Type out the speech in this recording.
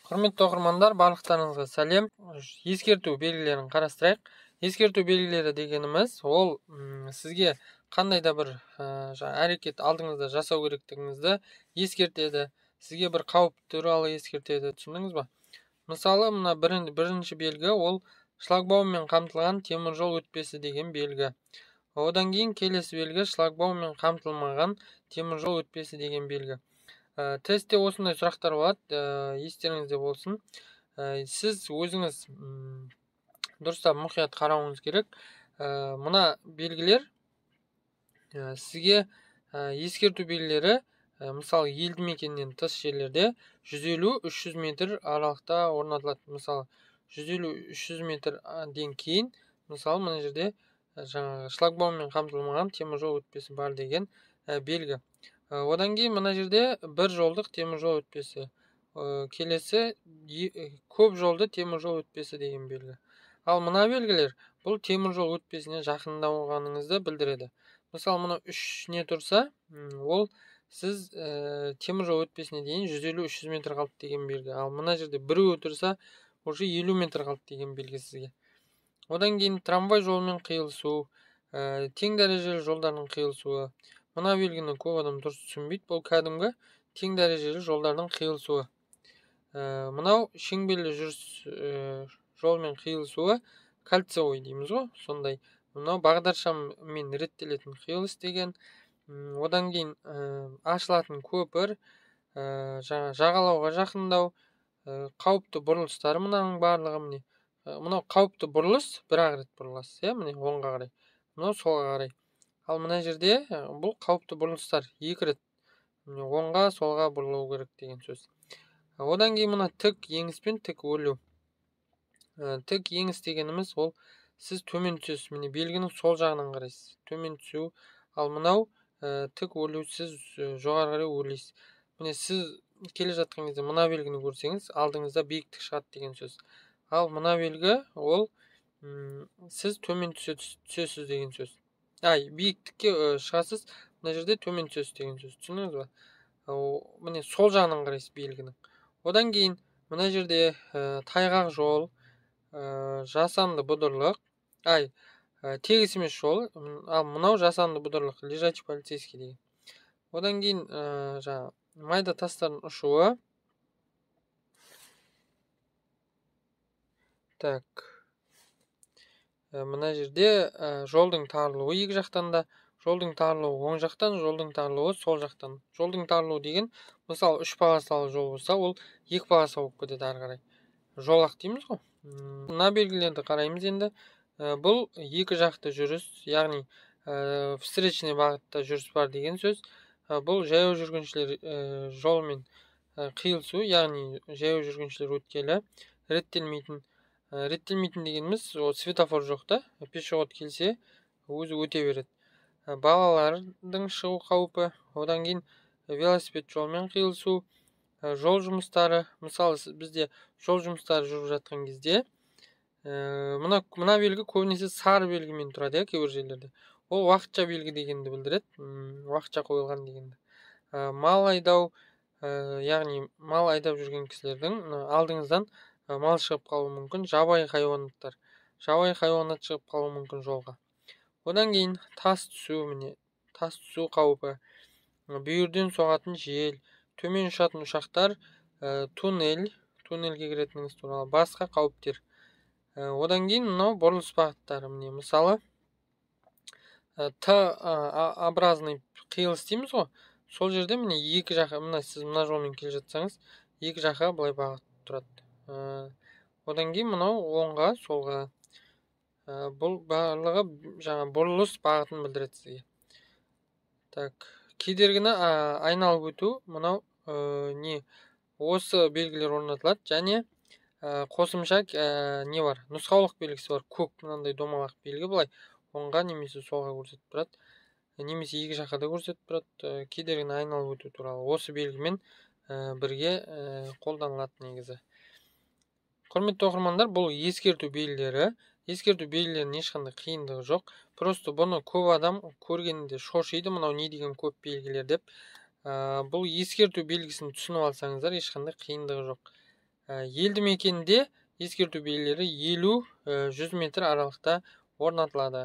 Құрметті оқырмандар, барлықтарыңызға сәлем. Ескерту белгілерін қарастырайық. Ескерту белгілері дегеніміз ол сізге қандай да бір әрекет алдыңызда жасау керектігіңізді ескертеді. Сізге бір қауіп туралы ескертеді, түсіндіңіз ба? Мысалы, мына бірінші белгі ол шлагбауммен қамтылған темір жол өтпесі деген белгі. Одан кейін келесі белгі шлагбауммен қамтылмаған темір жол өтпесі деген белгі. Тестте осындай сұрақтар болады, естеріңізде болсын. Сіз өзіңіз дұрыстап мұқият қарауыңыз керек. Мына белгілер сізге ескерту белгілері, мысалы, елді мекеннен тыс жерлерде 150-300 метр аралықта орнатылады. Мысалы, 150-300 метрден кейін, мысалы, мына жерде жаңағы шлагбауммен қамтылмаған темір жол өтпесі бар деген белгі. Одан кейін мына жерде бір жолдық темір жол өтпесі, келесі көп жолды темір жол өтпесі деген белгі. Ал мына белгілер бұл темір жол өтпесіне жақындағаныңызды білдіреді. Мысалы, мына 3 не тұрса, ол сіз темір жол өтпесіне дейін 150-300 метр қалды деген белгі. Ал мына жерде біреуі тұрса, уже 50 метр қалды деген белгі сізге. Одан кейін трамвай жолымен қиылысу, тең дәрежелі жолдардың қиылысуы. Мына белгіні көп адам дұрыс түсінбейді. Бұл кәдімгі тең дәрежелі жолдардың қиылысуы. Мынау шеңберлі жүріс жолмен қиылысуы, кольцевой дейміз ғой, сондай. Мынау бағдаршаммен реттелетін қиылыс деген. Одан кейін ашылатын көпір, жағалауға жақындау, қауіпті бұрылыстар, мынаның барлығы міне. Мынау қауіпті бұрылыс, бір-ақ рет бұрыласыз, иә, міне оңға қарай. Мынау солға қарай. Ал мына жерде бұл қауіпті бұрылыстар екі рет оңға, солға бұрылу керек деген сөз. Одан кейін мына тік еңіс пен тік өрлеу. Тік еңіс дегеніміз ол сіз төмен түсесіз, міне белгінің сол жағынан қарайсыз, төмен түсу. Ал мынау тік өрлеу, сіз жоғары қарай өрлейсіз. Міне сіз келе жатқан кезде мына белгіні көрсеңіз, алдыңызда биіктік шығады деген сөз. Ал мына белгі ол сіз төмен түсесіз деген сөз. Биіктікке шығасыз, мына жерде төмен түсесіз деген сөз. Түсіндіңіз ба? Міне сол жағынан қарайсыз белгінің. Одан кейін мына жерде тайғақ жол, жасанды бұдырлық, тегіс емес жол, ал мынау жасанды бұдырлық, лежачий полицейский деген. Одан кейін жаңа майда тастардың ұшуы. Так. Мына жерде жолдың тарылуы екі жақтан да, жолдың тарылуы оң жақтан, жолдың тарылуы сол жақтан. Жолдың тарылуы деген, мысалы, 3 полосалы жол болса, ол 2 полоса болып кетеді ары қарай. Жолақ дейміз ғой. Мына белгілерді қараймыз енді. Бұл екі жақты жүріс, яғни встречный бағытта жүріс бар деген сөз. Бұл жаяу жүргіншілер жолымен қиылысу, яғни жаяу жүргіншілер өткелі, реттелмейтін. Реттелмейтін дегеніміз, ол светофор жоқ та, пешеход келсе өзі өте береді. Балалардың шығу қаупі, одан кейін велосипед жолымен қиылысу, жол жұмыстары. Мысалы, бізде жол жұмыстары жүріп жатқан кезде, мына белгі көбінесе сары белгімен тұрады, иә, кейбір жерлерде. Ол уақытша белгі дегенді білдіреді, уақытша қойылған дегенді. Мал айдау, яғни мал айдап жүрген кісілердің алдыңыздан мал шығып қалуы мүмкін, жабайы хайуанаттар. Жабайы хайуанат шығып қалуы мүмкін жолға. Одан кейін тас түсу, міне, тас түсу қаупі, бүйірден соғатын жел, төмен ұшатын ұшақтар, туннель, туннельге кіретініңіз туралы басқа қауіптер. Одан кейін мынау бұрылыс бағыттары, міне, мысалы, Т-образный қиылыс дейміз ғой. Сол жерде міне екі жаққа, мына сіз мына жолмен келе жатсаңыз, екі жаққа былай бағыт тұрады. Одан кейін мынау оңға, солға. Бұл барлығы жаңа бұрылыс бағытын білдіреді сізге. Так, кедергіні айналып өту, мынау не, осы белгілер орнатылады және қосымша не бар, нұсқаулық белгісі бар, көк мынандай домалақ белгі былай оңға немесе солға көрсетіп тұрады, немесе екі жаққа да көрсетіп тұрады, кедергіні айналып өту туралы. Осы белгімен бірге қолданылады негізі. Құрметті оқырмандар, бұл ескерту белгілері. Ескерту белгілерінің ешқандай қиындығы жоқ. Просто бұны көп адам көргенде шошиды, мынау не деген көп белгілер деп. Бұл ескерту белгісін түсініп алсаңыздар, ешқандай қиындығы жоқ. Елді мекенде ескерту белгілері 50-100 метр аралықта орнатылады.